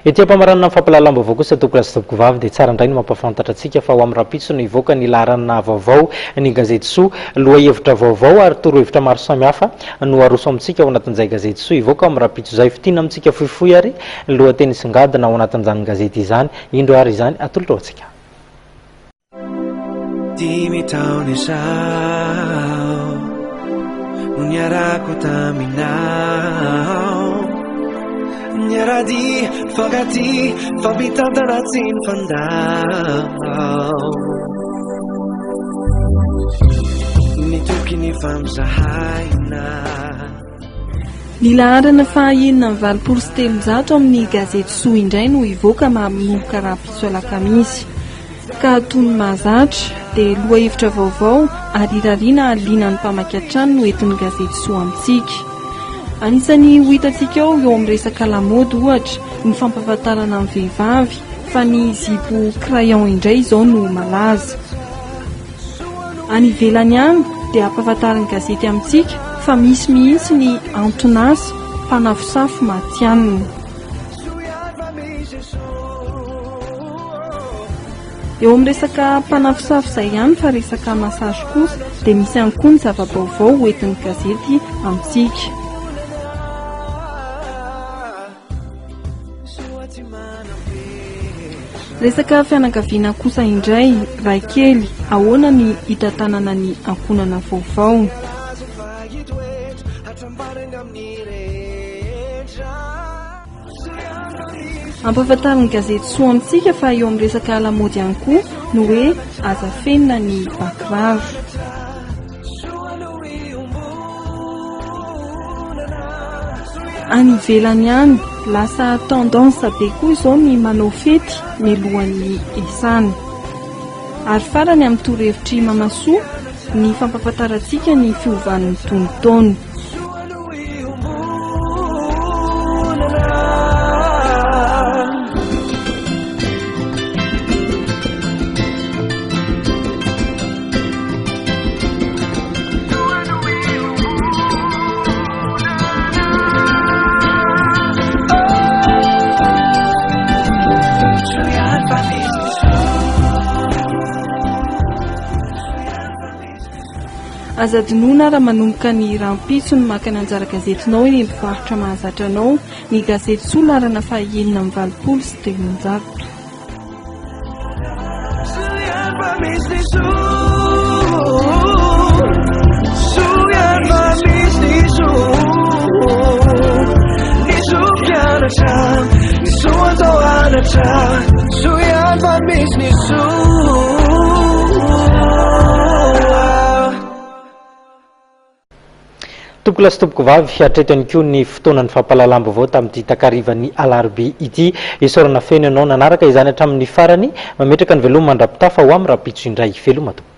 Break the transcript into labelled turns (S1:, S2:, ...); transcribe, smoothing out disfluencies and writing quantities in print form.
S1: Ety am-pamaranana ny fampahalalam-baovao kosa tompokolahy sy tompokovavy dia tsara indray ny mampahafantatra antsika fa ho amin'ny rahampitso no hivoaka ny laharana vaovao ny gazety Soa. Lohahevitra vaovao ary torohevitra maro samihafa no aroso amintsika ao anatin'izay gazety Soa hivoaka amin'ny rahampitso izay. Fintinina amintsika fohifohy ary ny lohateny songadina ao anatin'izany gazety izany. Indro ary izany atolotra ho antsika.
S2: Dimy taona izao no niarako taminao Niara-dia, nifankatia, nifampitantana tsy nifandao Nitoky nifampizahaina
S3: Ny laharana faha 386 amin'ny gazety Soa indray no hivoaka manomboka rahampitso alakamisy. Ka toy ny mahazatra dia lohahevitra vaovao ary irariana hahaliana ny mpamaky hatrany no entin'ny gazety Soa amintsika. Anisan'ny ho hitantsika ao eo amin'ny resaka lamaody ohatra ny fampahafantarana ny vehivavy fa ny zipo crayon indray izao no malaza. Any ivelany any dia ampahafantarin'ny gazety amintsika fa misy mihitsy ny anton'asa mpanafosafo matihanina. Eo amin'ny resaka mpanafosafo izay ihany fa resaka massage kosa dia misy ihany koa ny zava-baovao ho entin'ny gazety amintsika. Resaka fianakaviana kosa indray, Raikely, ahoana ny hitantanana ny ankohonana vaovao? Ampahafantarin'ny gazety Soa amintsika fa eo amin'ny resaka lamaody ihany koa ny hoe aza afenina ny bakiraro. Any ivelany any, lasa tendance be koa izao ny manao fety mialohan'ny hisana. Ary farany amin'ny torohevitr'i Mamasoa, ny fampahafantarantsika ny fiovan'ny tonon-taona. Aza adinoina raha manomboka ny rahampitso ny maka ny anjara gazetinao eny amin'ny mpivarotra mahazatra anao, ny gazety Soa laharana faha 386.
S1: Tompokolahy sy tompokovavy, hatreto ihany koa ny fotoanan'ny fampahalalam-baovao tamin'ity takarivan'ny alarobia ity. Isaorana feno ianao nanaraka izany hatramin'ny farany. Mametraka ny veloma mandra-pitafa ho amin'ny rahampitso indray. Veloma tompoko.